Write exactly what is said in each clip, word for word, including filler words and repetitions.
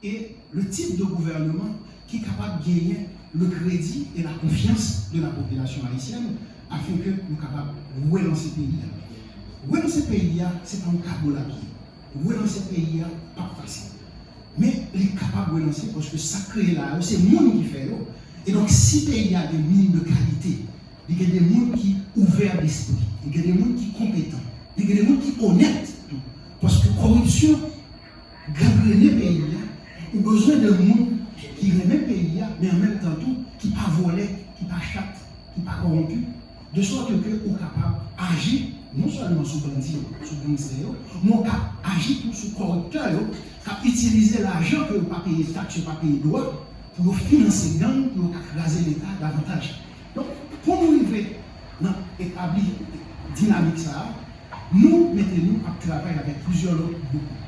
et le type de gouvernement ki kapab genyen le crédit et la confiance de la population haïtienne afin que nou kapab relanse peyi a. Relanse peyi a, se pa yon kado lapye. Relanse peyi a p ap fasil. Men li kapab relanse paske sa k kreye la yo, se moun ki fè yo. E donk, si peyi a gen moun de kalite, li gen de moun ki ouvè despri, li gen de moun ki konpetan, li gen de moun ki onèt tou. Paske koripsyon gangrene peyi a, ou bezwen de moun ki renmen peyi a, men an menm tan tou, ki pa vòlè, ki pa chat, ki pa kòwonpi, de sòt ke ou kapab aji non sèlman sou bandi yo, sou gangstè yo, men ou ka aji tou sou kòriptè yo, k ap itilize lajan ke yo pa peye taks, yo pa peye dwa, pou yo finanse gang, pou yo ka kraze Leta davantaj. Donk, pou nou rive nan etabli dinamik sa a, nou mete nou ap travay avèk plizyè lòt gwoup.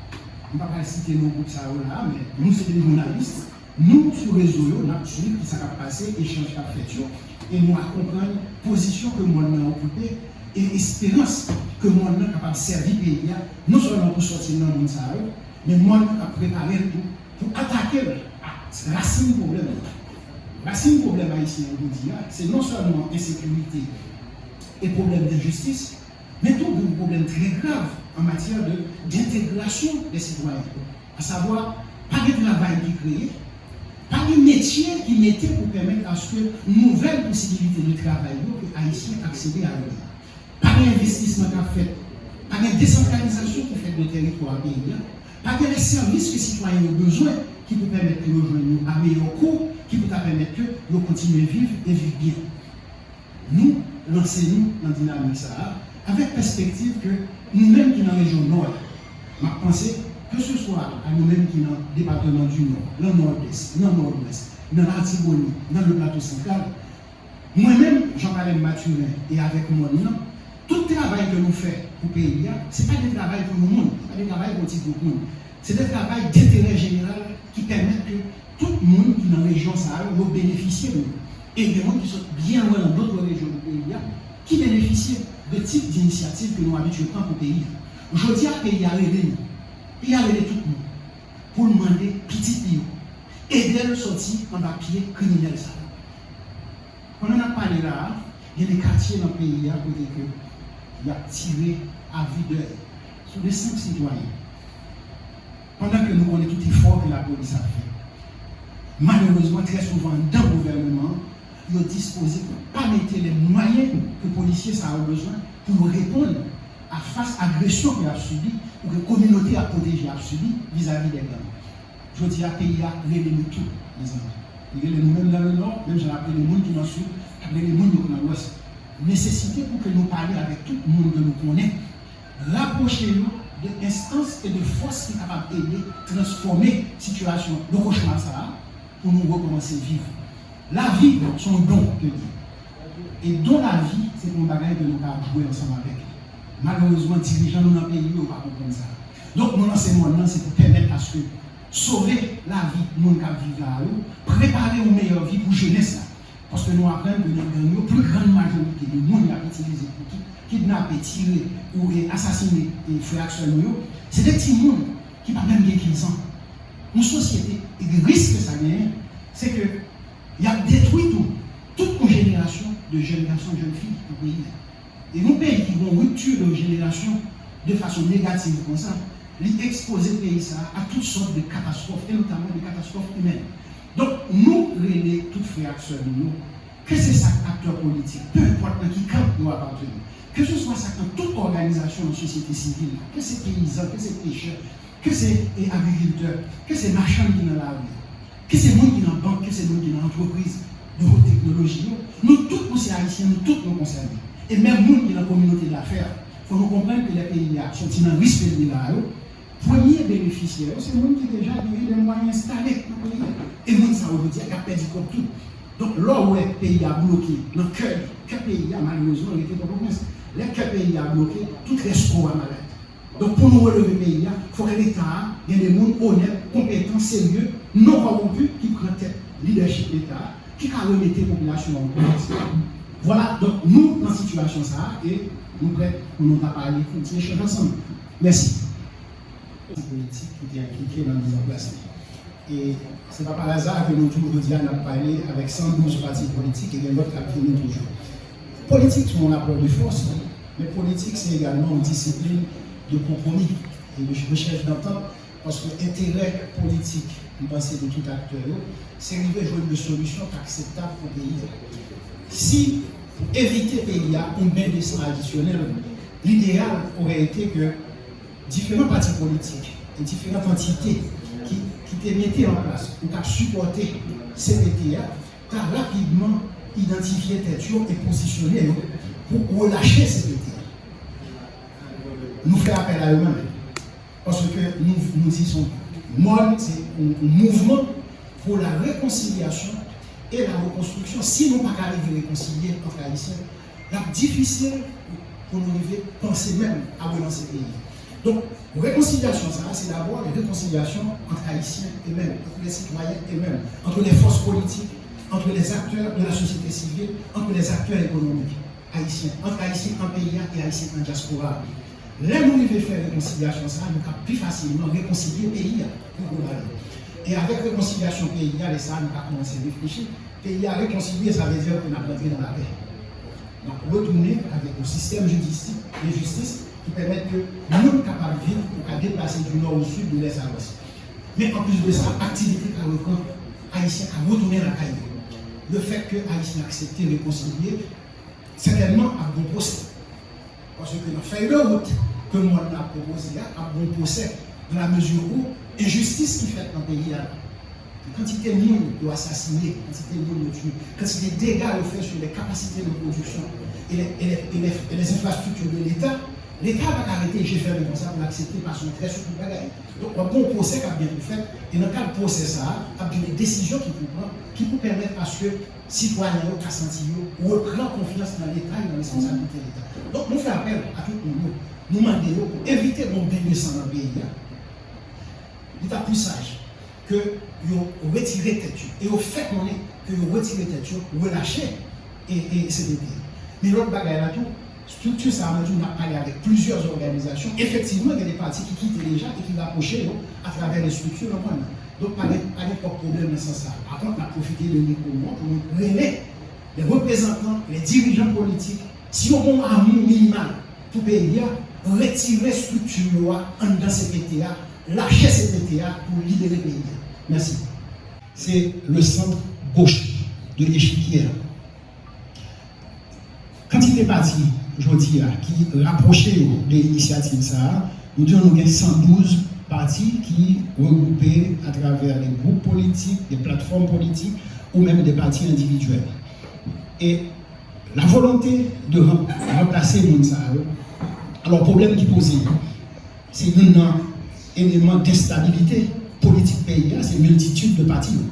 M pa pral site non gwoup sa yo la, men nou se de jounalis, nou sou rezo yo, n ap swiv kisa k ap pase, echanj k ap fèt yo, e nou a konprann pozisyon ke mòn nan okipe, e esperans ke mòn nan kapab sèvi peyi a, non sèlman pou sòti nan mòn sa yo, men mòn nan k ap prepare l tou pou atake l a rasin pwoblèm yo. Rasin pwoblèm ayisyen yo jodi a, se non sèlman ensekirite e pwoblèm denjistis, men tou gen yon pwoblèm trè grav an matyè de, dentegrasyon de sitwayen. Asavwa, pa gen travay ki kreye, pa gen metye ki mete pou pèmèt aske nouvèl posibilite de travay yo ke ayisyen aksede a yo. Pa gen envestisman k ap fèt. Pa gen desantralizasyon ki fèt de tèritwa peyi a. Pa gen lè sèvis ke sitwayen yo bezwen ki pou pèmèt ke yo jwenn yo a meyè kou, ki pou ta pèmèt ke yo kontinye viv e viv byen. Nou lanse nou nan dinamik sa a avèk pèspektiv ke nou menm ki nan rejyon Nò a, m ap panse, ke se swa a nou menm ki nan depatman di Nò, nan Nòdès, nan Nòdwès, nan Latibonit, nan le Plato Santral, mwen menm, Jean Caleb Mathurin, e avèk mòn nan, tout travay ke nou fè pou peyi a, se pa de travay pou yon moun, se pa de travay pou yon ti gwoup moun. Se de travay denterè jeneral ki pèmèt ke tout moun ki nan rejyon sa yo, yo benefisye de yo. E gen moun ki sot byen lwen nan dòt rejyon de peyi a, ki benefisye de tip dinisyativ ke nou abitye pran pou peyi a. Jodi a, peyi a rele nou. Peyi a rele tout moun pou l mande pitit li yo ede l sòti anba pye kriminèl sa yo. Pandan n ap pale la a, gen de katye nan peyi a kote ke y ap tire a vidèy sou de senp sitwayen. Pandan ke nou konnen tout efò ke lapolis ap fè, malerezman, trè souvan anndan gouvènman an, yo dispoze pou pa mete lè mwayen ke polisye sa yo bezwen pou yo reponn a fas agresyon ke y ap sibi ou ke kominote y ap pwoteje ap sibi vizavi de gang. Jodi a, peyi a rele nou tout, mezanmi. Li rele nou menm nan le Nò, menm jan l ap rele moun ki nan Sid, l ap rele moun yo ki nan Lwès. Nesesite pou ke nou pale avèk tout moun ke nou konnen, rapwoche yo de enstans e de fòs ki kapab ede transfòme sitiyasyon de kochma sa a pou nou rekòmanse viv. Lavi se yon don ke li ye. E don lavi, se pa yon bagay ke nou ka ap jwe ansanm avèk li. Malerezman, dirijan nou nan peyi yo pa konprann sa. Donk, nou lanse mòn nan, se pou pèmèt aske sove lavi moun k ap viv la a yo, prepare yon meyè vi pou jenès la. Paske nou aprann ke nan gang yo, pli grann majorite de moun y ap itilize pou ki-, kidnape, tire ou e asasine e frè ak sè nou yo, se de timoun ki pa menm gen kenz an. Yon sosyete, e risk ke sa genyen, se ke y ap detwi tou, tout yon jenerasyon de jèn gason, jèn fi nan peyi a. E yon peyi ki gen yon ripti de jenerasyon de fason negativ konsa, li ekspoze peyi sa a a tout sòt de katastwòf, e notèman de katastwòf imèn. Donk, nou rele tout frè ak sè nou yo, ke se sa k aktè politik, pe enpòt nan ki kan yo apateni, ke se swa sa k nan tout òganizasyon nan sosyete sivil la, ke se peyizan, ke se pechè, ke se, e, agrikiltè, ke se machann ki nan lari a, ke se moun ki nan bank, ke se moun ki nan antrepriz de wot teknoloji yo, nou tout nou se Ayisyen, nou tout nou konsène. E menm moun ki nan kominote dafè a, fò nou konprann ke lè peyi a soti nan risk ke l ye la a yo, premye benefisyè yo se moun ki deja genyen de mwayen enstale nan peyi a. E moun sa yo jodi a, y ap pèdi kòb tou. Donk, lè w wè peyi a bloke nan kè li, kè peyi a, malerezman, rete Pòtoprens. Lè kè peyi a bloke, tout rès kò a malad. Donk, pou nou releve peyi a, fòk Leta a gen de moun onèt, konpetan, serye, non kòwonpi, ki pran tèt lidèchip Leta a, ki ka remete popilasyon an konfyans. Vwala, donk, nou nan sitiyasyon sa a, e nou prè pou nou ta pale, pou n ti echanj ansanm. Mèsi. Politik ki te enplike nan mizanplas li. E se pa pa aza ke nou di w jodi a n ap pale avèk san douz pati politik e gen lòt k ap vini toujou. Politik se yon rapò de fòs, men politik se egalman yon disiplin de konpwomi e de rechèch dantant, paske enterè politik, m panse, de tout aktè yo, se rive jwenn de solisyon k akseptab pou peyi a. Si, pou evite peyi a yon ben de san adisyonèl, lideyal aurait été que diferan pati politik e diferan antite ki, ki te mete an plas ou k ap sipòte C P T a ta rapidman idantifye tèt yo e pozisyone yo pou relache C P T a. Nou fè apèl a yo menm. Paske nou, nou di se yon mòn, se yon, yon mouvman pour la réconciliation et la reconstruction. Si nou pa ka rive rekonsilye ant Ayisyen, l ap difisil pou nou rive panse menm a relanse peyi a. Donk, rekonsilyasyon sa a, se dabò rekonsilyasyon ant Ayisyen eux-mêmes, entre les citoyens eux-mêmes, entre les forces politiques, entre les acteurs de la société civile, entre les acteurs économiques ayisyen, ant Ayisyen an peyi a e Ayisyen an dyaspora. Lè nou rive fè rekonsilyasyon sa a, nou ka pi fasilman rekonsilye peyi a pou global. E avèk rekonsilyasyon peyi a, lè sa a, nou ka kòmanse reflechi. Peyi a rekonsilye, sa vle di ke n ap rantre nan lapè. N ap retounen avèk yon sistèm jidistik, de jistis, ki pèmèt ke moun kapab viv, ou ka deplase du nord au sud, de l'est à l'ouest. Men anplis de sa, aktivite ka reprann, Ayisyen ka retounen lakay yo. Le fait que Ayisyen aksepte rekonsilye, sètènman ap gon pwosè. Paske nan fèy de wout ke mòn nan ap pwopoze a, ap gon pwosè, dans la mesure où enjistis ki fèt nan peyi a la, kantite moun yo asasine, kantite moun yo tiye, kantite dega yo fè sur les capacités de production et les, et les, et les, et les infrastructures de l'État, Leta pa ka rete je fèmen konsa pou l aksepte pase yon trè sou tout bagay. Donk, w ap gen yon pwosè k ap gen pou fèt, e nan kad pwosè sa a, ap gen de desizyon ki pou pran, ki pou pèmèt aske sitwayen yo ka santi yo repran konfyans nan Leta e nan responsablite Leta. Donk, nou fè apèl a tout moun yo, nou mande yo pou evite gon ben de san nan peyi a. Li t ap pi saj ke yo retire tèt yo, e yo fè konnen ke yo retire tèt yo, relache e, e C P T a. Men lòt bagay la tou, estrikti sa a, mwen di w, n ap pale avèk plizyè òganizasyon. Efektivman, gen de pati ki kite deja e ki rapwoche yo atravè estrikti nan mòn nan. Donk, pa gen, pa gen twòp pwoblèm nan sans sa a. Pa kont, n ap pwofite de mikwo nou an pou nou rele lè reprezantan, lè dirijan politik, si yo gen yon amou minimal pou peyi a, retire estrikti yo a anndan C P T a, lache C P T a pou libere peyi a. Mèsi. Se le sant goch de lechikye a. Kantite pati jodi a ki rapwoche yo de inisyativ sa a, nou di w nou gen san douz pati ki regwoupe atravè de gwoup politik, de platfòm politik ou menm de pati endividyèl. E la volonte de ran-, ranplase moun sa yo. Alò, pwoblèm ki poze yo, se youn nan eleman d enstabilite politik peyi a, se miltitid de pati yo.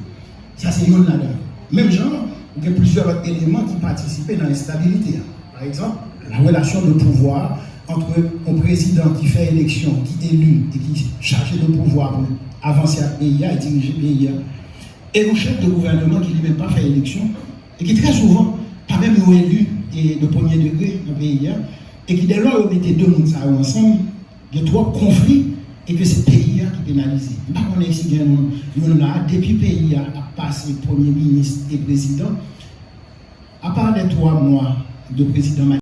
Sa se youn ladan yo. Menm jan, ou gen plizyè lòt eleman ki patisipe nan enstabilite a. Pa egzanp, la relasyon de pouvwa ant yon prezidan ki fè eleksyon, ki eli e ki chaje de pouvwa pou avanse ak peyi a e dirije peyi a, e yon chèf de gouvèneman ki li menm pa fè eleksyon e ki trè souvan pa menm yon eli e de premye degre nan peyi a, e ki dè lò yo mete de moun sa yo ansanm, gen twòp konfli e ke se peyi a ki penalize. M pa konnen si gen youn, youn la, depi peyi a ap pase premye minis e prezidan, apa lè twa mwa de prezidan